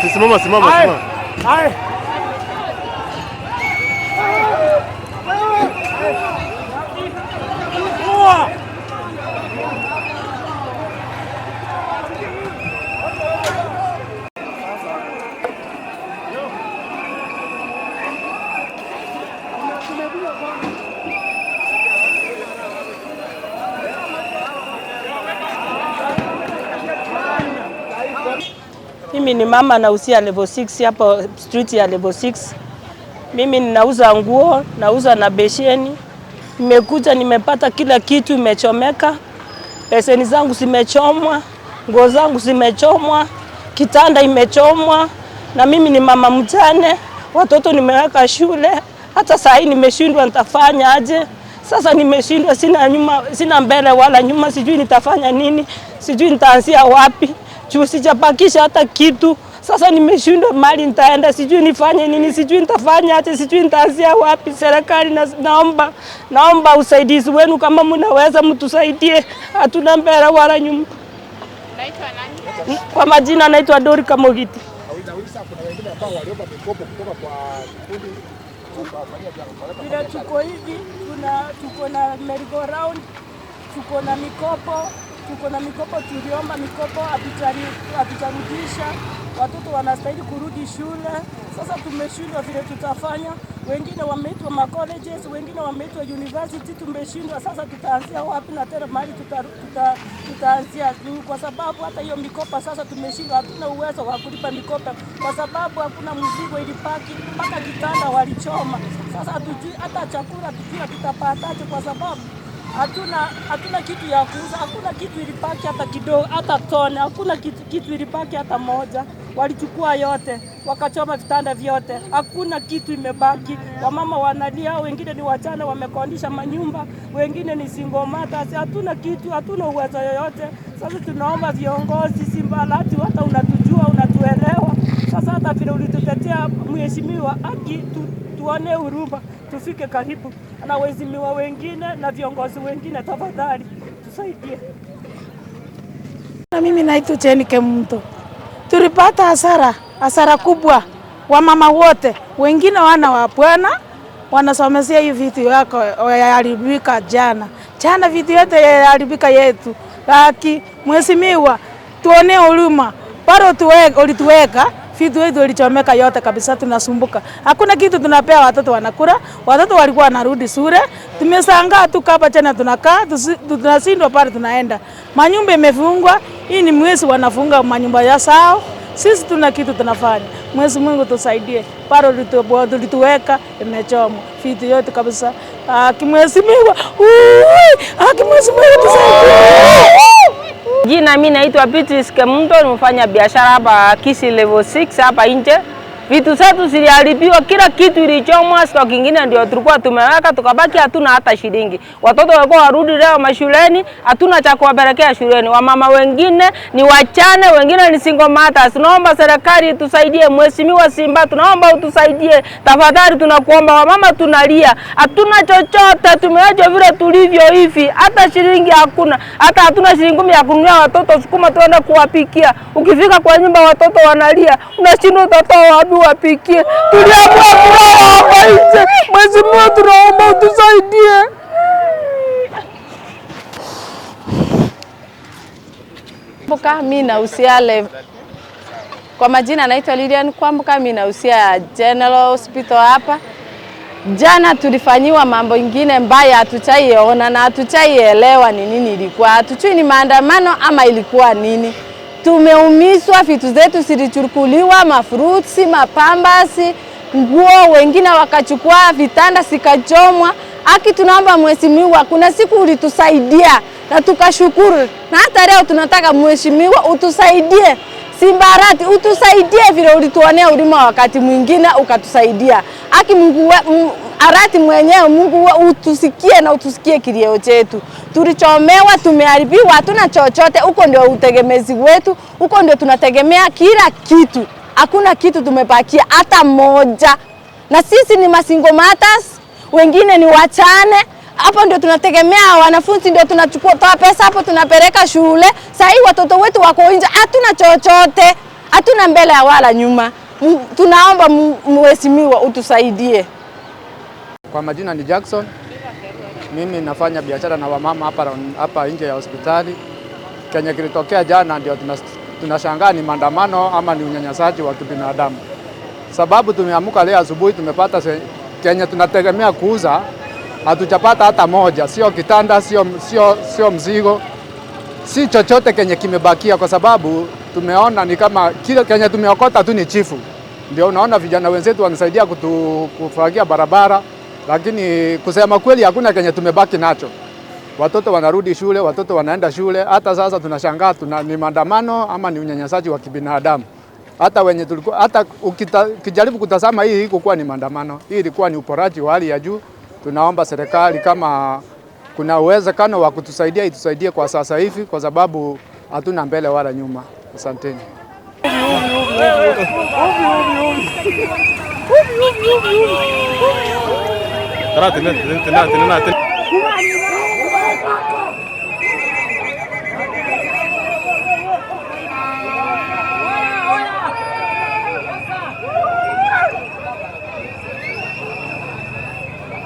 Simama, simama, simama. Mimi ni mama nauzia level 6 hapo street ya level 6. Mimi ninauza nguo, nauza na besheni. Nimekuja nimepata kila kitu imechomeka. Beseni zangu zimechomwa, nguo zangu zimechomwa, kitanda imechomwa, na mimi ni mama mjane, watoto nimeweka shule. Hata saa hii nimeshindwa nitafanya aje. Sasa nimeshindwa, sina nyuma, sina mbele wala nyuma, sijui nitafanya nini, sijui nitaanzia wapi juu sijabakisha hata kitu. Sasa nimeshindwa mali nitaenda, sijui nifanye nini, sijui nitafanya aje, sijui nitaanzia wapi. Serikali na, naomba usaidizi wenu, kama mnaweza mtusaidie, hatuna mbele wala nyuma. Naitwa nani? Kwa majina naitwa Dorika Mogiti. Vile tuko hivi, tuko na merry go round, tuko na mikopo, tuko na mikopo, tuliomba mikopo hatujarudisha. Watoto wanastahili kurudi shule. Sasa tumeshindwa vile tutafanya. Wengine wameitwa ma colleges, wengine wameitwa university. Tumeshindwa sasa, tutaanzia wapi na tena mahali tutaanzia juu, kwa sababu hata hiyo mikopo sasa tumeshindwa, hatuna uwezo wa kulipa mikopo kwa sababu hakuna mzigo ilipaki, mpaka kitanda walichoma. Sasa hatujui hata chakula hatujui tutapataje, kwa sababu hatuna kitu ya kuuza, hakuna kitu ilipaki hata kidogo, hata tone, hakuna kitu ilipaki hata moja. Walichukua yote, wakachoma vitanda vyote, hakuna kitu imebaki. Wamama wanalia, wengine ni wachana wamekodisha manyumba, wengine ni single mothers. Hatuna kitu, hatuna uwezo yoyote. Sasa tunaomba viongozi, Simba Arati, hata unatujua, unatuelewa. Sasa hata vile ulitutetea mheshimiwa, aki tuone huruma, tufike karibu na waheshimiwa wengine na viongozi wengine, tafadhali tusaidie. Na mimi naitwa Jane Kemunto. Tulipata hasara kubwa, wamama wote, wengine wana wa bwana wanasomezea hii vitu yako yaharibika jana jana, vitu yote yaharibika yetu. Laki mheshimiwa, tuone huruma, bado ulituweka vitu yetu ilichomeka yote kabisa, tunasumbuka. Hakuna kitu tunapea watoto wanakula, watoto walikuwa wanarudi shule. Tumeshangaa tu hapa tena tunakaa, tunashindwa pale tunaenda. Manyumba imefungwa, hii ni mwezi wanafunga manyumba ya sao. Sisi tuna kitu tunafanya. Mwenyezi Mungu tusaidie. Pale ulituweka imechomwa vitu yote kabisa. Akimheshimiwa, akimheshimiwa tusaidie. Jina mimi naitwa Beatrice Kemunto, nimefanya biashara hapa Kisii level 6 hapa nje. Vitu zetu ziliharibiwa, kila kitu ilichomwa, stock kingine ndio tulikuwa tumeweka, tukabaki hatuna hata shilingi. Watoto walikuwa warudi leo mashuleni, hatuna cha kuwapelekea shuleni. Wamama wengine ni wachane, wengine ni single mothers. Tunaomba serikali tusaidie, Mheshimiwa Simba, tunaomba utusaidie tafadhali, tunakuomba. Wamama tunalia, hatuna chochote, tumeachwa vile tulivyo hivi, hata shilingi hakuna, hata hatuna shilingi 10 ya kununulia watoto sukuma tuende kuwapikia. Ukifika kwa nyumba watoto wanalia, unashindwa utatoa wapi wapikie. Tuliamua kulala hapa nje. Mheshimiwa, tunaomba utusaidie. Kwamboka, mimi nausia kwa majina naitwa Lilian Kwamboka, mimi nausia General Hospital hapa. Jana tulifanyiwa mambo ingine mbaya, hatujaiona na hatujaielewa ni nini ilikuwa. Hatujui ni maandamano ama ilikuwa nini. Tumeumizwa, vitu zetu zilichukuliwa, mafruits, mapampers, nguo, wengine wakachukua, vitanda zikachomwa. Aki, tunaomba mheshimiwa, kuna siku ulitusaidia na tukashukuru, na hata leo tunataka mheshimiwa utusaidie. Simba Arati utusaidie vile ulituonea huruma wakati mwingine ukatusaidia. Aki Mungu Arati mwenyewe Mungu utusikie na utusikie kilio chetu. Tulichomewa, tumeharibiwa, hatuna chochote. Huko ndio utegemezi wetu, huko ndio tunategemea kila kitu. Hakuna kitu tumepakia hata moja. Na sisi ni masingle mothers, wengine ni wachane. Hapo ndio tunategemea wanafunzi, ndio tunachukua toa pesa hapo tunapeleka shule. Sasa hii watoto wetu wako nje, hatuna chochote. Hatuna mbele wala nyuma. Tunaomba mheshimiwa utusaidie. Kwa majina ni Jackson. Mimi nafanya biashara na wamama hapa nje ya hospitali. Kenye kilitokea jana ndio tunashangaa ni maandamano ama ni unyanyasaji wa kibinadamu. Sababu tumeamka leo asubuhi tumepata kenye tunategemea kuuza hatujapata hata moja, sio kitanda, sio mzigo, si chochote kenye kimebakia, kwa sababu tumeona ni kama kile kenye tumeokota tu ni chifu. Ndio unaona vijana wenzetu wanasaidia kufagia barabara, lakini kusema kweli hakuna kenye tumebaki nacho. Watoto wanarudi shule, watoto wanaenda shule. Hata sasa tunashangaa ni maandamano ama ni unyanyasaji wa kibinadamu. Hata wenye tulikuwa hata ukijaribu kutazama, hii haikuwa ni maandamano, hii ilikuwa ni uporaji wa hali ya juu. Tunaomba serikali kama kuna uwezekano wa kutusaidia itusaidie kwa sasa hivi, kwa sababu hatuna mbele wala nyuma. Asanteni.